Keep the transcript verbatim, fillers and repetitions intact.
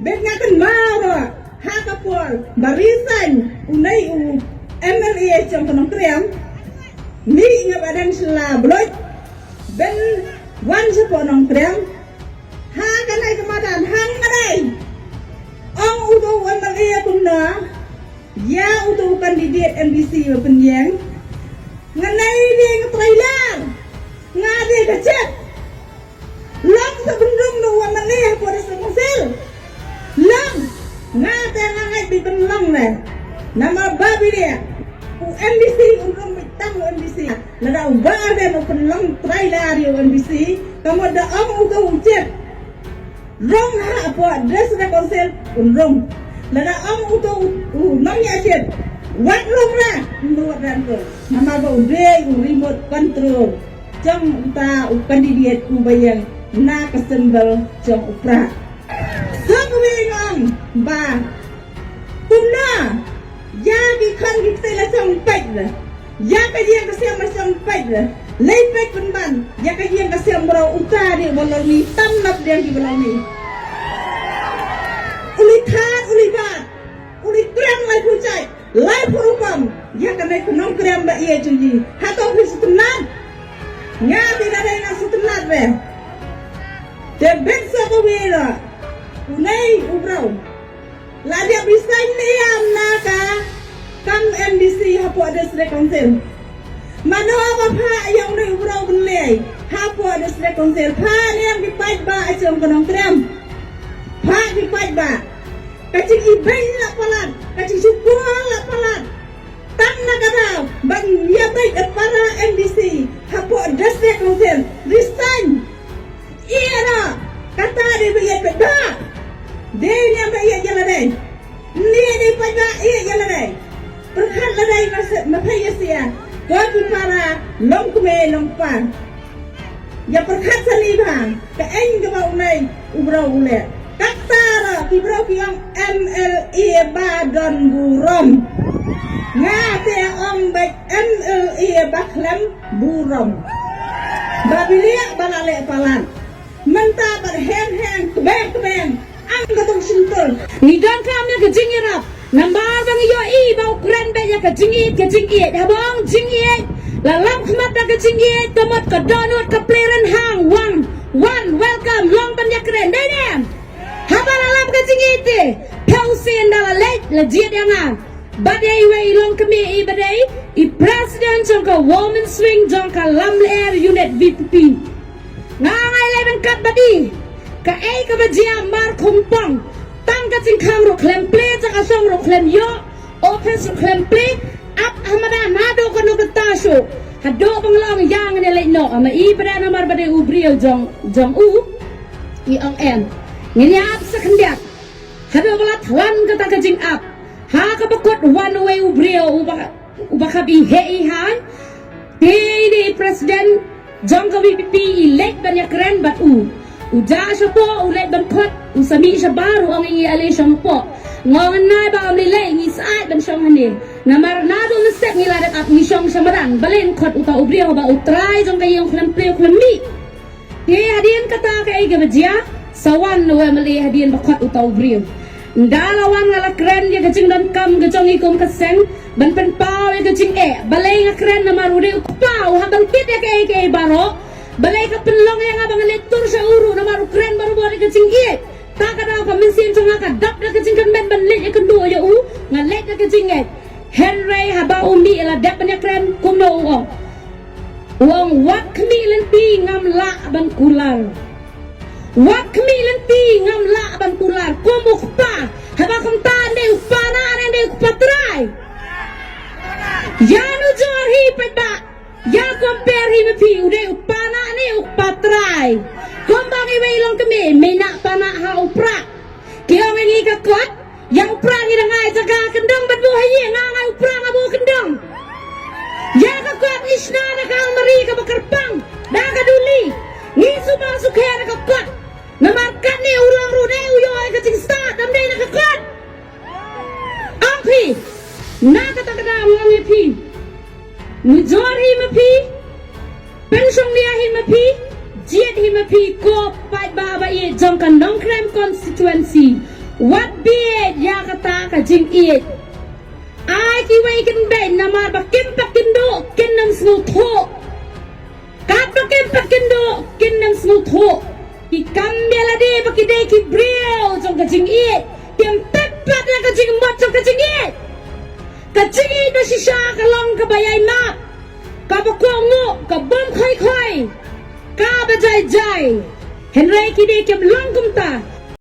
Bad nga kynmaw ruh ha ka por ba resign u nei u M L A jong ka Nongkrem, mih nga ba dang sla blood ban wan shapoh Nongkrem. Ha kane ka madan hangne ong uto u M L A kumno ïa uto u candidate M D C ba pynïeng. Nga nei dei nga trailer, nga dei ka chet. Long sa pynrung da u M L A hapoh District Council. Long, nga te nga ngeit ba pynlong ne. Namar ba bi dei u M D C un rung beit tang u M D C. Lada u Bah Ardent u pynlong trailer ïa u M D C, ka mut da ong uto u chet rung hapoh District Council un rung. Lada ong uto u, u nongïaid chet, wat rung ra, un wat rung. Namar ba u dei u remote control jong uta u candidate uba ïeng na ka symbol jong u prah. Sa kawei nga ong ba kumno ïa ki khun ki kti la shong peit re, ïa ka ïing ka sem la shong peit re. Leit peit pynban ïa ka ïing ka sem baroh, uta dei ba lorni tam na pdeng kiba lorni. U li than u li bat, u li kren laiphew jait laiphew rukom ïa kane ka Nongkrem ba ïeit jong ngi. Hato phi sngewtynnat? Nga te da dei nga sngewtynnat re. Te bad sa kawei ruh, une u briew la dep resign ne em na ka kam M D C hapoh District Council? Mano ba phah ïa une u briew ban leit hapoh District Council? Phah ne em ki paidbah jong ka Nongkrem? Phah ki paidbah. Ka jingibeiñ la palat, ka jingshukor la palat. Tang na ka daw ban ïabeit da para M D C hapoh District Council, resign. Ïa na kata dei ba ïeit paidbah. Dei ne em ba ïeit ïa lade? Ïeit dei paidbah, ïeit ïa lade. Pyrkhat lade ma phi ïa sia, ko ki para longkmie longkpa. Ïa pyrkhat sani bha kaei kaba une u briew u leh. Kata ruh ki briew ki ong M L A ba don burom. Nga te ong beit M L A ba khlem burom. Ba bilik ba la leh palat. Mynta bad heng heng kbeng kbeng. Ang ka tong shyntur. Ngi donkam ïa ka jingïarap. Namar ba ngi ïohi ba u kren beit ïa ka jingïeit, ka jingïeit. Haba ong jingïeit, la lam khmat da ka jingïeit, ka mut ka dohnud ka plie rynhang. Wan, wan, welcome, long ban ïakren. Dei ne em? Haba la lam ka jingïeit te, phew sien da la leit, la jied ïa nga. Bad ïa iwei i longkmie iba dei i president jong ka Women's Wing jong ka Lamler Unit V P P. Nga ngai lei ban kat bad i. Kaei kaba jia mar khumpong. Tang ka jingkhang ruh khlem plie, jaka shong ruh khlem ïoh, office ruh khlem plie. Ap ha madan naduh kano kata shuh. Haduh ba nga la ong ïa ngin ïa leit noh, ama i ba dei namar ba dei u briew jong, jong u. I ong em. Ngin ïa ap sa khyndiat. Haduh ba la thlan kata ka jingap. Ha kaba kut wan uwei u briew uba, uba khap i heh i hain. Te i dei president jong ka V P P i leit ban ïakren bad u. U jah shapoh u leit ban khot, u sa mih shabar u ong ïa ngi ale shong hapoh. Nga ong nai ba ym lei lei ngi sait ban shong hangne. Namar naduh mynstep ngi la dep ap ngi shong sha madan. Balei khot uta u briew ba u trai jong ka ïing khlem plie khlem mih. Te hadien kata kaei kaba jia, sa wan u M L A hadien ba khot uta u briew. Ynda la wan nga la kren ïa ka jingdonkam ka jong i kum ka seng ban pynpaw ïa ka jingeh. Balei nga kren? Namar u dei u kpa u hap ban kit ïa kaei kaei baroh. Balei ka pynlong ïa nga ba ngan leit tur sha u ruh namar u kren barabor ïa ka jingeh. Ta ka daw ka mynsiem jong nga ka dap da ka jingkyrmen ban leit ïakynduh ïa u, nga leit da ka jingeh. Hynrei haba u mih la dep ban ïakren kumno u ong. U ong wat khmih lynti ngam lah ban kular. Wat khmih lynti ngam lah ban kular. Kum u kpa, haba kumta dei u kpa na ne dei u kpa trai. Ïa nujor hi paidbah. Ïa compare hi ma phi, u dei u kpa na ne u kpa trai. Kumba ngi wei longkmie, me na kpa na ha u prah. Ki ong ngi ka kot, ïa u prah ngi dang ai jaka kyndong bad buh ha ïing, nga ngai u prah nga buh kyndong. Ïa ka kot ngi shna da ka almari kaba kyrpang da ka duli. Ngi suba sukher da ka kot. Namar katne u long ruh dei u ïoh ïa ka jingstad, ym dei na ka kot. Ong phi, na kata ka daw nga ong ïa phi. Nujor hi ma phi. Pynshong nia hi ma Phi ko paidbah ba ïeit jong ka Nongkrem constituency, wat bieit ïa kata ka jingïeit. Ai kiwei kin beiñ namar ba kim pat kin duh kin ym sngewthuh. Katba kim pat kin duh kin ym sngewthuh. Ki kam ïa lade ba ki dei ki briew jong ka jingïeit, kim tip pat ïa ka jingmut jong ka jingïeit. Ka jingïeit ba shisha ka long kaba ïai map, kaba kohnguh, ka bym khoi khoi, kaba jai jai. Hynrei kine kim long kumta.